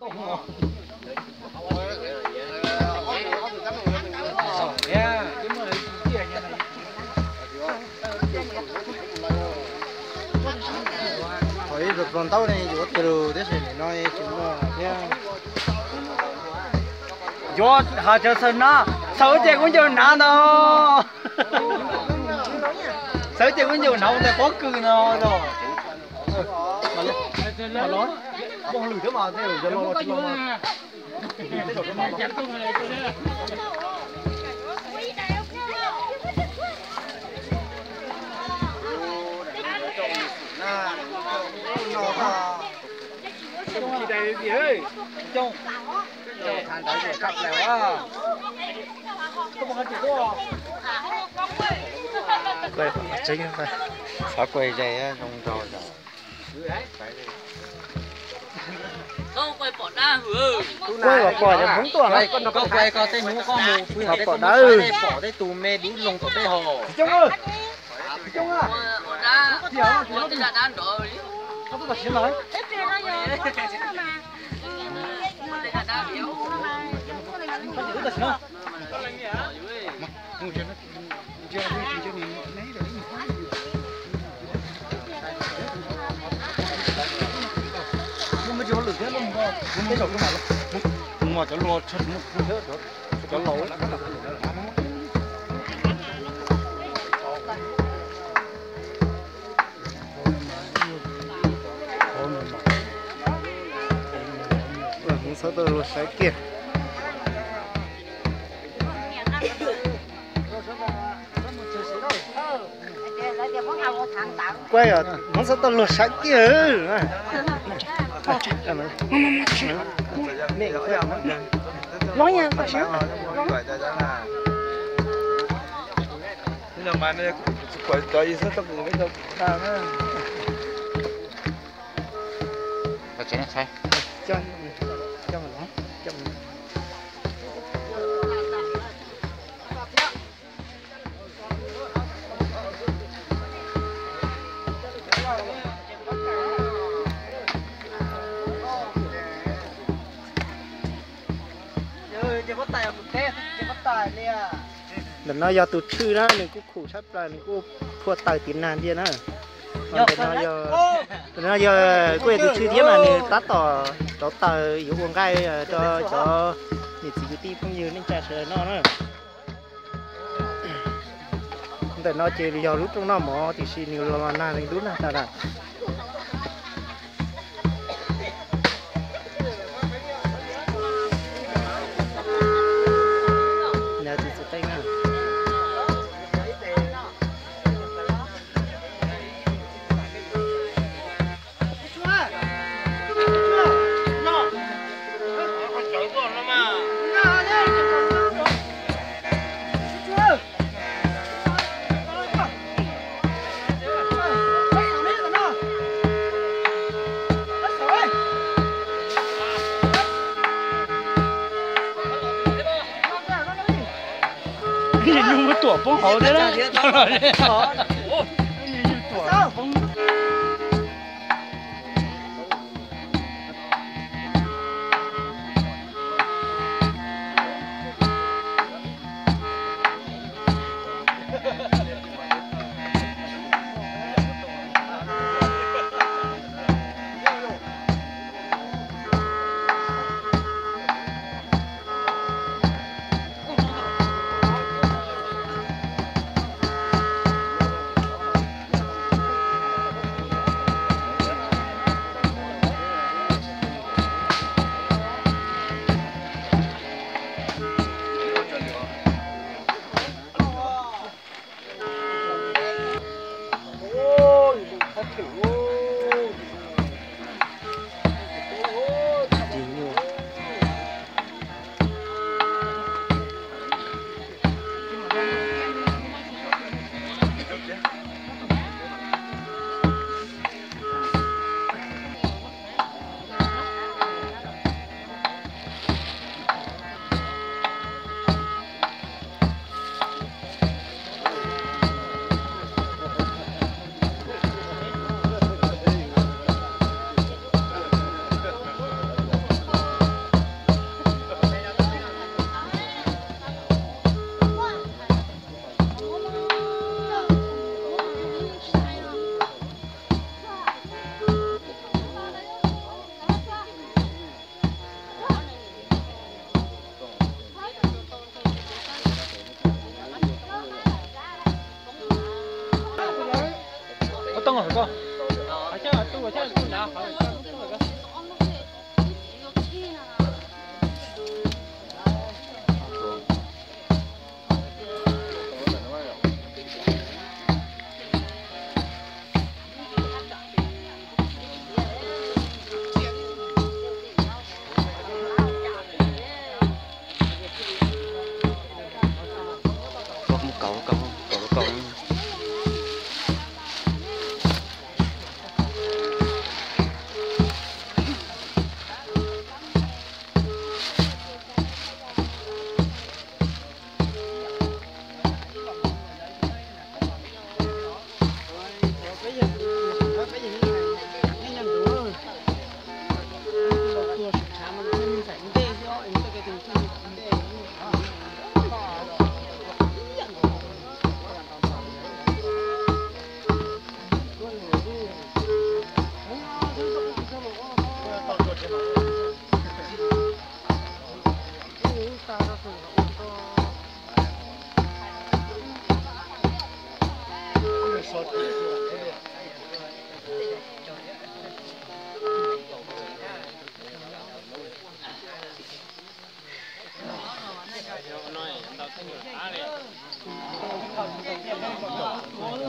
Qhov ib plo ntaub ne yuav tus lus tib si no tsis muaj thiab. Yuav has tsawv xaws na, xaws ces kuv ncaws hnav ntag. Xaws ces kuv ncaws hnav ntawm pob kws no. Xav kuj ze zoo nraug. Kuj los pom cov Hmoob tuaj na. Pom dawb. Pom tej tus me dub loo tom tej ho. Hmoob txhob tuaj luag saib kiag. Kuaj os, Hmoob txhob tuaj luag saib kiag. Ntawm no yog tus tshwj na, nws kuj khum tshaj plaws, nws kuj phua taws tiv nag ntsia na. Ntawm no yog, ntawm no yog kuj yog tus tshwj thiab mas nws tab tom rauv taws yuav ua nqaij rau cov niam txiv kwv tij phooj ywg neej tsa sawv daws noj na. Ntawm no ces yog lub rooj noj mov tiam sis nws los nag li dub nag tas lawm. Nyuj muab tuam poob hauv thiab. Nyuj tuam poob.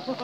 Txhob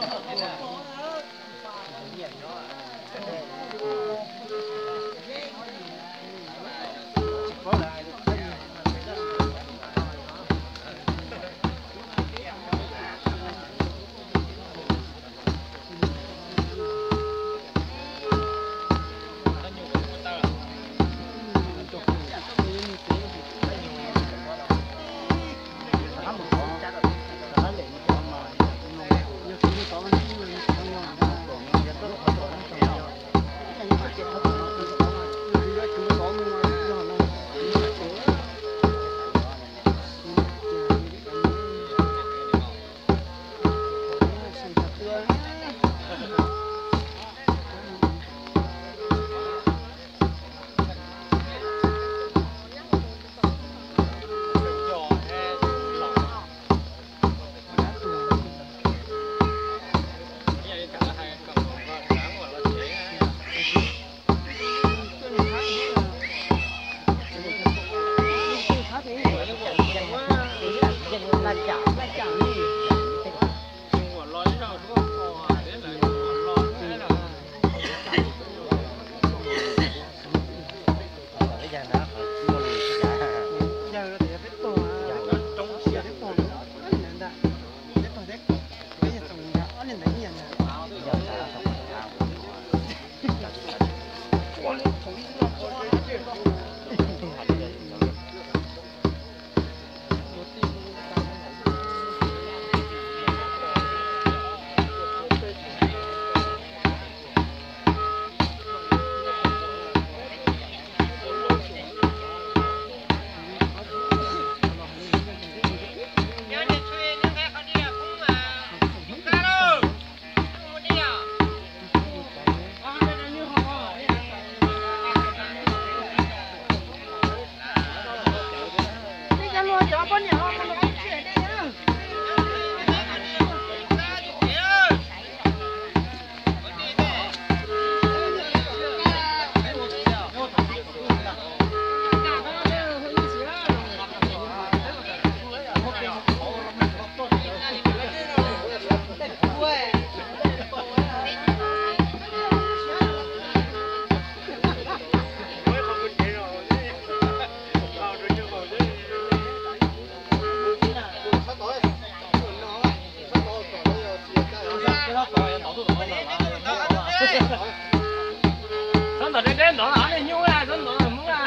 ntov deb deb ntov, nej nyuj, txhob ntov mus na.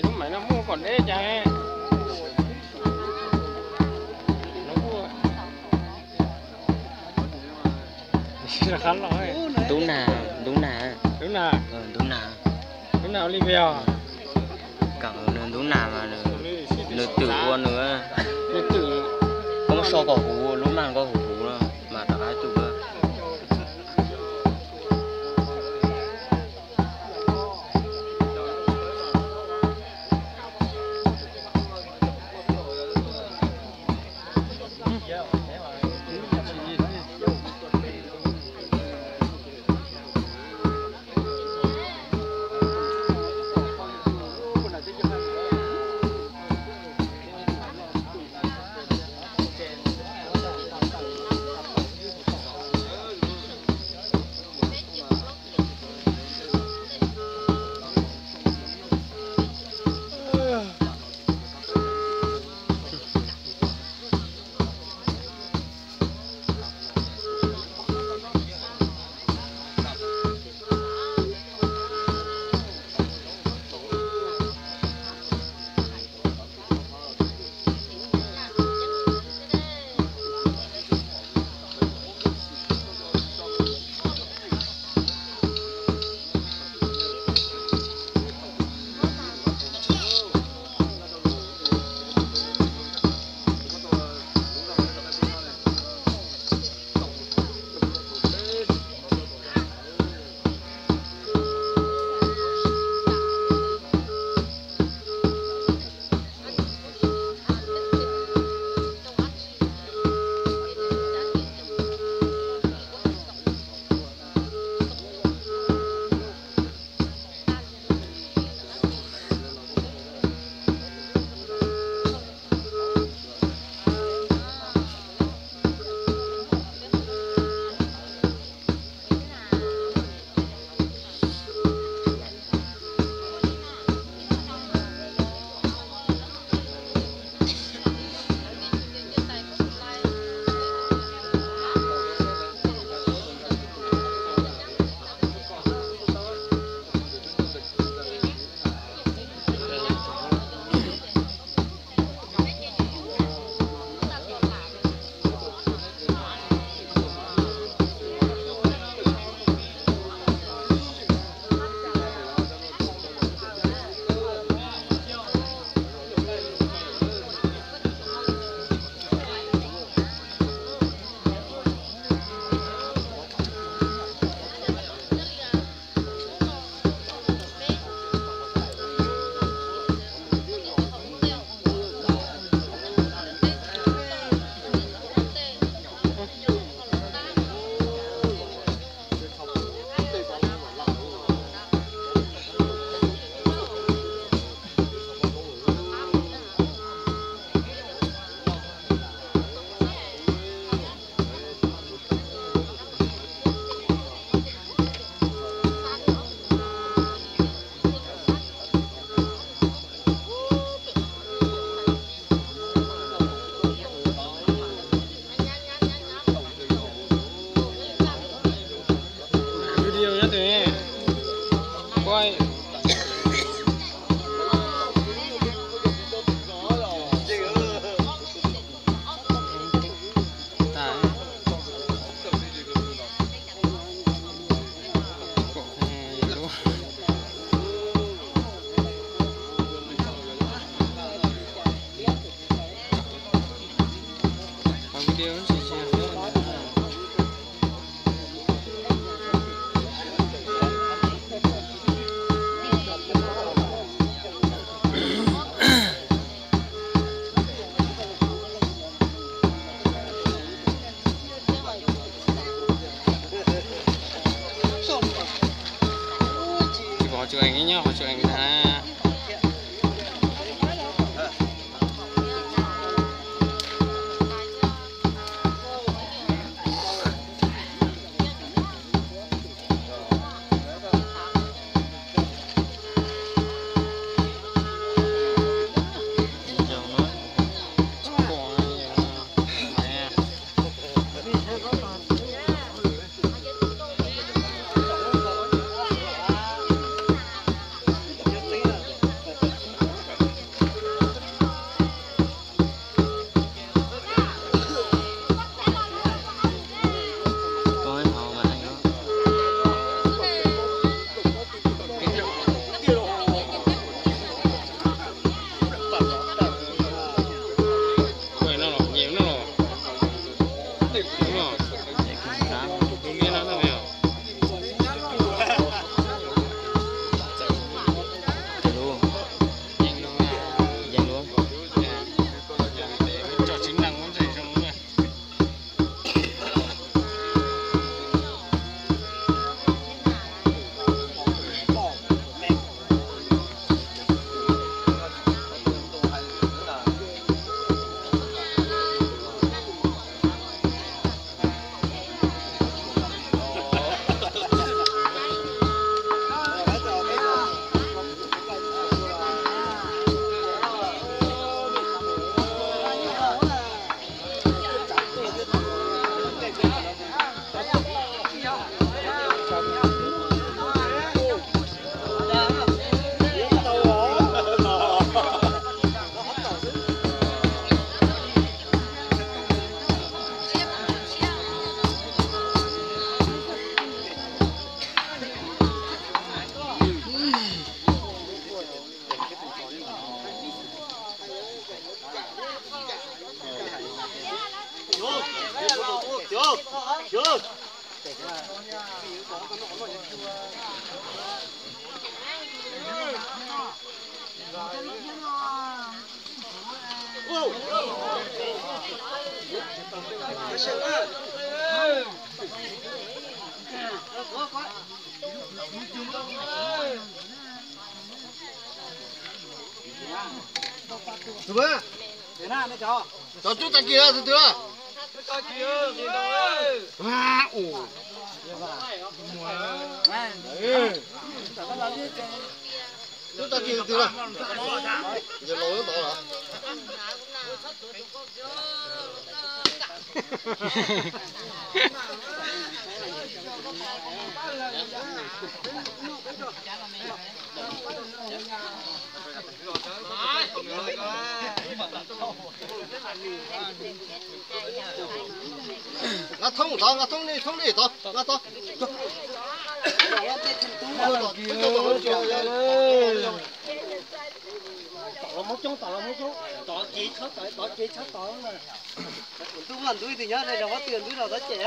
Lub maiv no muaj kom deb cas. Ntub nag, ntub nag, ntub nag, ntub nag Olivia. Kam nws ntub nag mas nws twm ua nws, nws twm, koj muab so kom huv, lub nag koj huv huv no mas rov qab twm. Cov tub tag kis lawm, tus twg lawm? Tub tag kis tus twg lawm? Yog laus ntawd los? Nqa thoob tod, nqa thoob li, thoob li tod, nqa tod. Tom los muab coob, tom los muab coob, tod ces tshab tod, tod ces tshab tod na. Ntuj muaj ntub ib tug nyob rau zos Huab Tw, ntub los tod ces.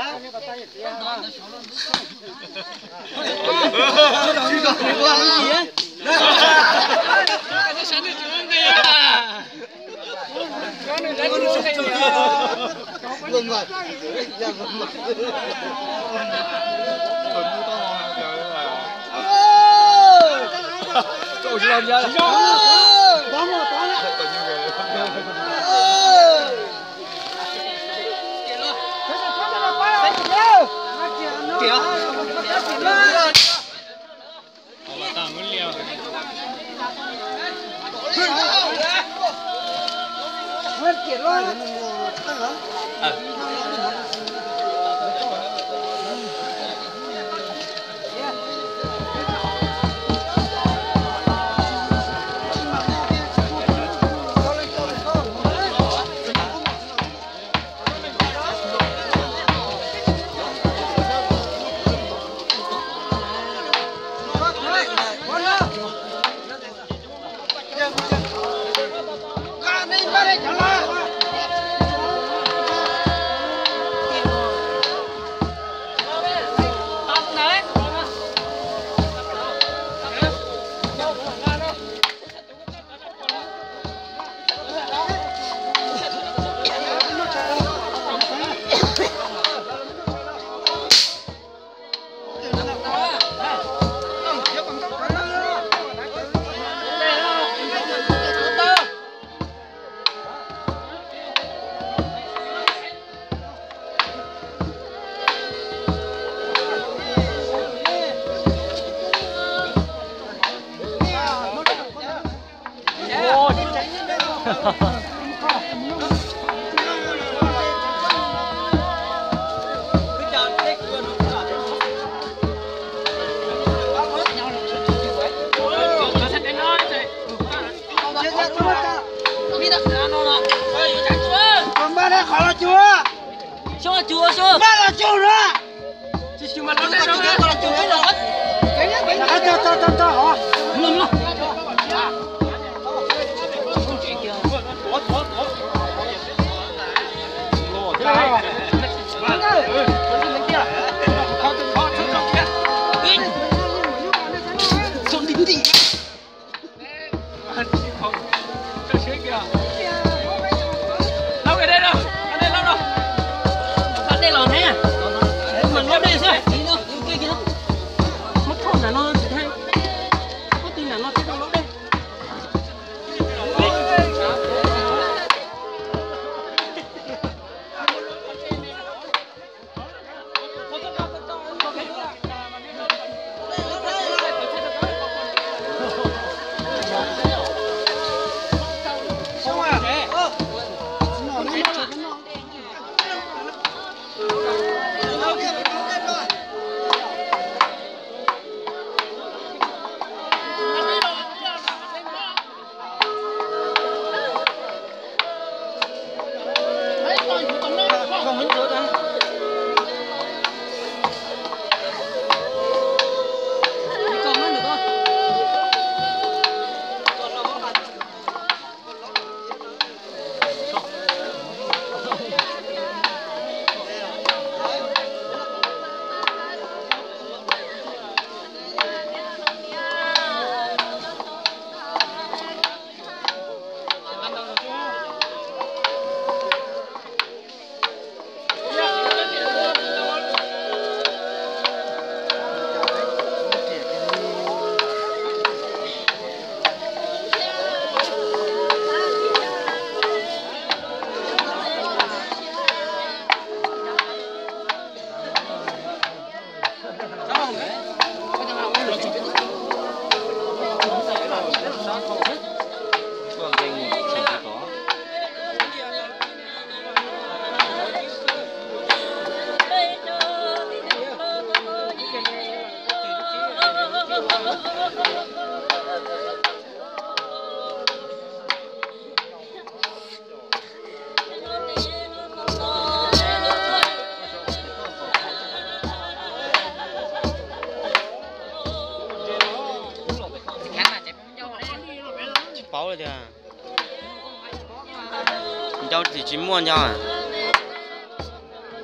Cov tsis muaj nco.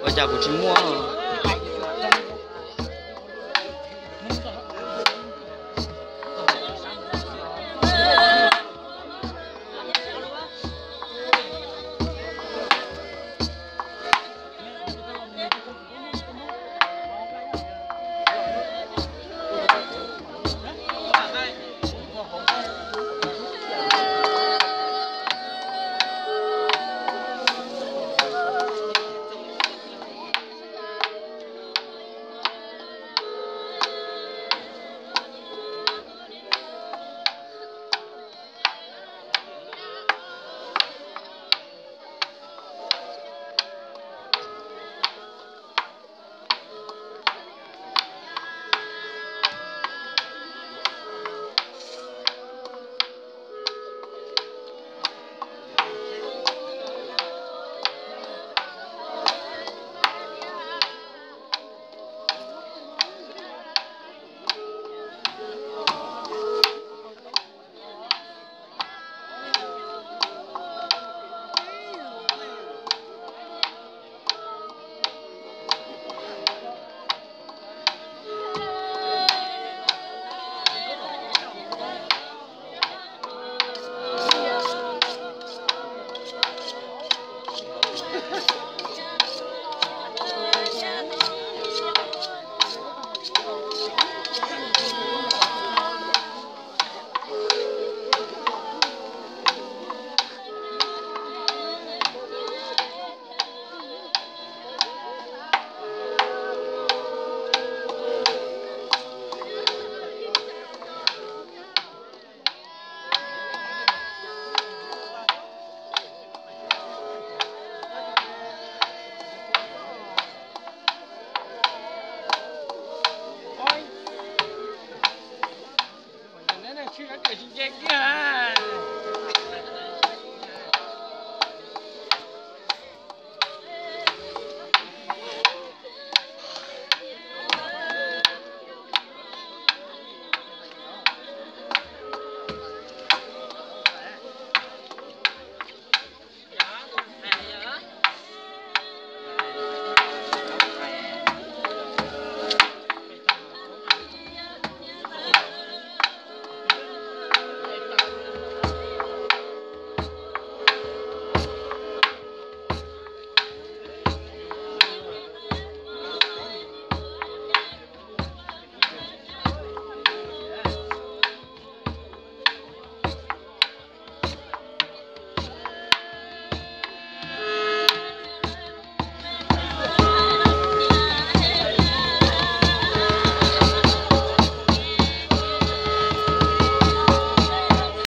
Ua cas kuv tsis muaj?